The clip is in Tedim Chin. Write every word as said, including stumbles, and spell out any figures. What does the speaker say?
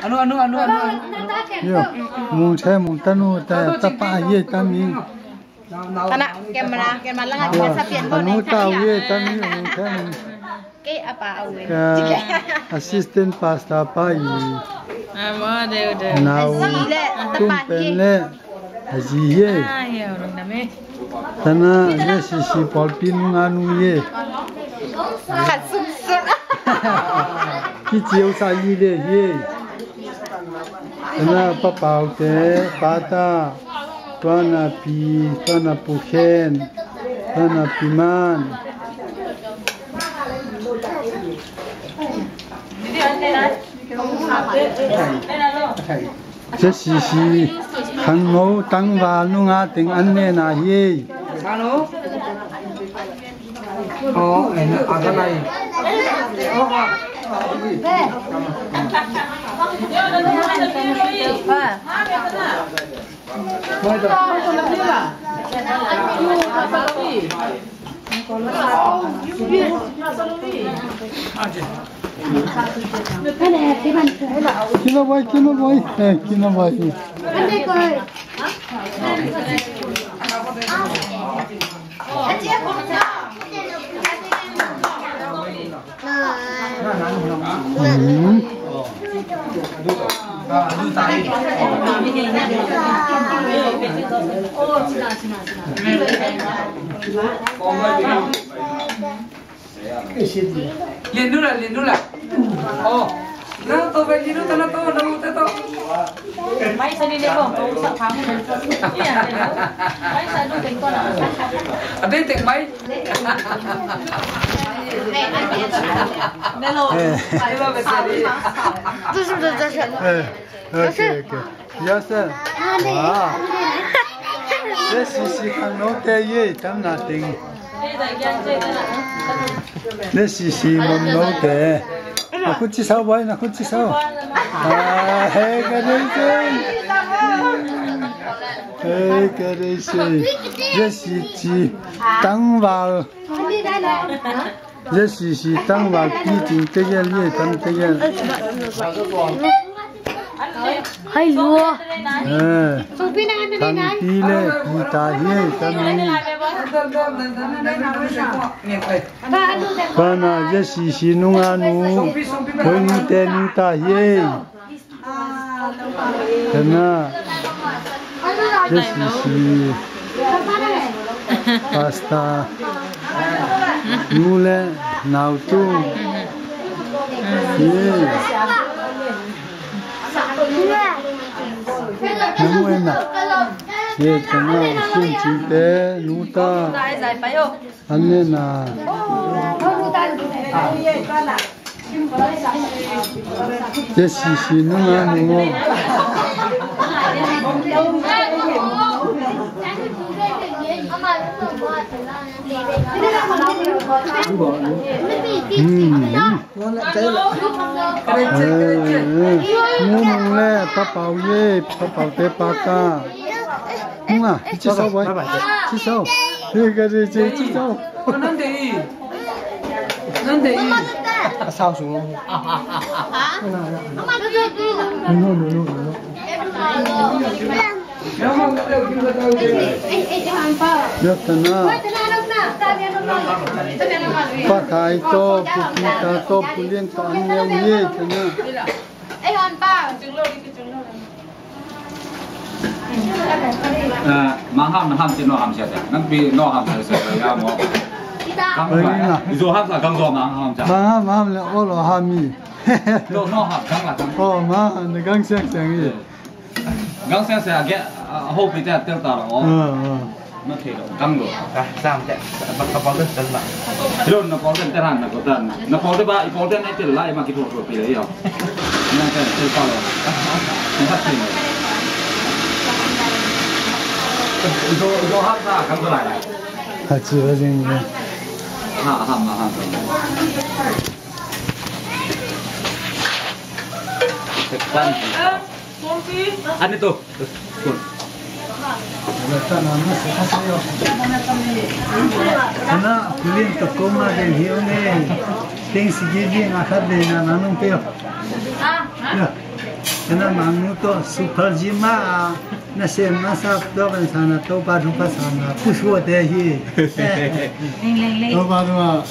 Anu, anu, anu, anu, anu. Yo, mung che, mung tanu, ta, ta pa ye, ta mi. Tana, camera, camera langa, yo, camera sa pian anu, ta ye, ta mi, mung che, mung. Kei a pa a wen. Ka assistant pastor pa i. Amo, deu, deu. Nau, tung pen le. A zi hi e. Ah, hi e, lungdam e. Tana, le sisi pawlpi nungah nu hi e. Khat sumsum. Kiciau sa hi le hi e. Tana, Pa Pau te, Pa ta, tuana pi, tuana pu khen, tuana pi man. Sia sisi khangno tangval nungah teng an nena hi. Kina boy, kina boy, eh, kina boy. Lian dula, lian dula. Oh. Na to, bai lian dula, na to, na to. Mai sa ni ne bo, ko sa pa mo. Mai sa du teng ko na. Ade teng mai. Eh. Okay, okay. Yes, sir. Wow. This is Sikang no te ye, tam na ting. This is Simon no te. Na kuchi sao boy, na kuchi sao. Ah, hey, ka dei sei. Hey, ka dei sei. This is Tangval. Zia sisi tangval pi cing tegel, ye tam tegel. Hai lua. Eh. Tampi le pi ta hi, tam hi. Pana zia sisi nungah nu, koi nu te nu ta hi. Tena, J C C, Pastor, nu le nau tu. Ye. Nang wena. Ye, tena, sin cinte, nu ta. An ne na. J C C nungah nu. Hmm. Eh, eh. Mu nung le, Pa Pau ye, Pa Pau te pa ta. Nunga, ci sau boy. Ci sau. Hei, ka ci, ci, ci sau. Nan de i. Nan de i. A sau sung. No, no, no, no. Yo, tena. Pa Khai to, Pu Pi ta to, Pu Lian to, an neu ye, tena. Eh, Mang ham, na ham ci, no ham sia sia. Nang pi no ham sia sia ya mo. Kang zo ham sa, kang zo mang ham sia. Mang ham, mang ham le, o lo ham mi. No, no ham, kang la kang. O, mang ham, na kang siang siang i. Kang siang siang, ge, ho pi te tel ta lo. Na thei lo, kang lo. Ka sam te, ba ka pau te tel la. Lo na pau te tel han na ko tan. Na pau te ba, i pau te na tel la, i ma ki pau pau pi le yo. Na tel tel ta lo. Na tel tel. Zo, zo ham sa, kang zo lai lai. Ha, ci ba jing ni. Ha, ham, ham. Tekan. Ani tu. Ana, kulin to koma den hiu ne. Thanksgiving a khat den na nang nung peo. Ya. Ana mangnu to super jima na sem na sap to kan sana to pa thu pa sana pusuate hi. Leng, leng, leng. To pa thu a.